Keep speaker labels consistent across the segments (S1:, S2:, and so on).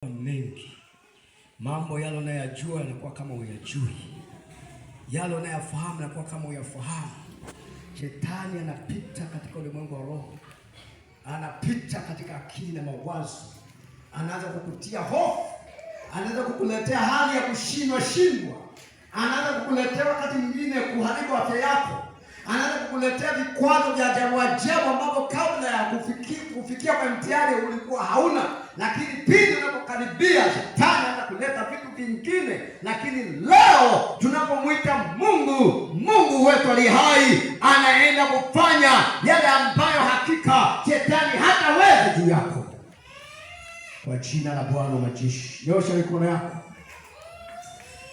S1: Mengi. Mambo yale unayajua yanakuwa kama huyajui, yale unayafahamu yanakuwa kama huyafahamu. Shetani anapita katika ulimwengu wa roho, anapita katika akili na mawazo, anaanza kukutia hofu, anaanza kukuletea hali ya kushindwa shindwa, anaanza kukuletea wakati mwingine kuharibu afya yako, anaanza kukuletea vikwazo vya ajabu ajabu ambavyo kabla ya kufikia kwa mtihani ulikuwa hauna, lakini pindi unapokaribia shetani anaanza kuleta vitu vingine. Lakini leo tunapomwita Mungu, Mungu wetu aliye hai anaenda kufanya yale ambayo hakika shetani hataweza juu yako. Kwa jina la Bwana wa majeshi, nyosha mikono yako.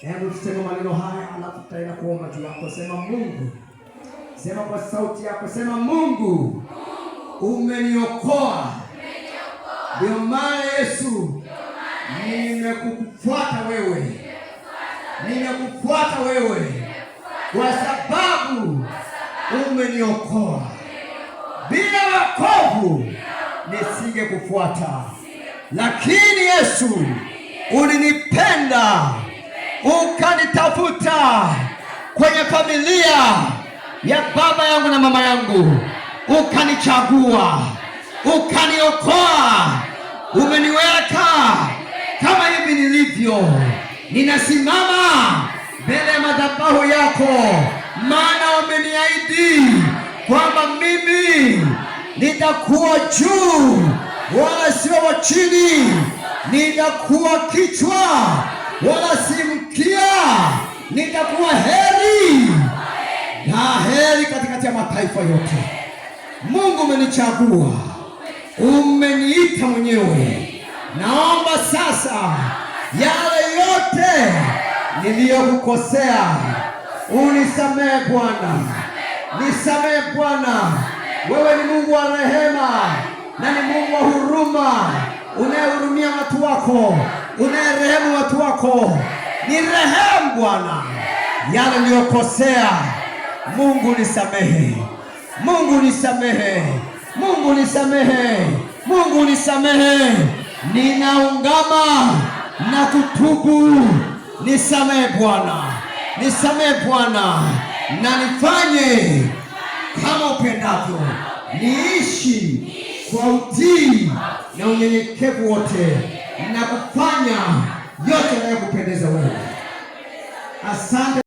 S1: Hebu tuseme maneno haya, alafu tutaenda kuomba juu yako. Sema Mungu, sema kwa sauti yako, sema Mungu, umeniokoa, ndio maana Yesu nimekufuata wewe, nimekufuata wewe kwa sababu umeniokoa. Bila wokovu nisingekufuata, lakini Yesu ulinipenda ukanitafuta kwenye familia ya baba yangu na mama yangu, ukanichagua, ukaniokoa, umeniweka kama hivi nilivyo. Ninasimama mbele ya madhabahu yako, maana umeniahidi kwamba mimi nitakuwa juu wala sio wa chini, nitakuwa kichwa wala si mkia, nitakuwa heri na heri katikati ya mataifa yote. Mungu umenichagua, umeniita mwenyewe. Naomba sasa yale yote niliyokukosea unisamehe Bwana, nisamehe Bwana. Wewe ni Mungu wa rehema na ni Mungu wa huruma, unayehurumia watu wako, unayerehemu watu wako. Ni rehemu Bwana yale niliyokosea. Mungu nisamehe, Mungu nisamehe, Mungu nisamehe, Mungu nisamehe. Ninaungama na kutubu, nisamehe Bwana, nisamehe Bwana, na nifanye kama upendavyo, niishi kwa utii na unyenyekevu wote, na kufanya yote yanayokupendeza wewe. Asante.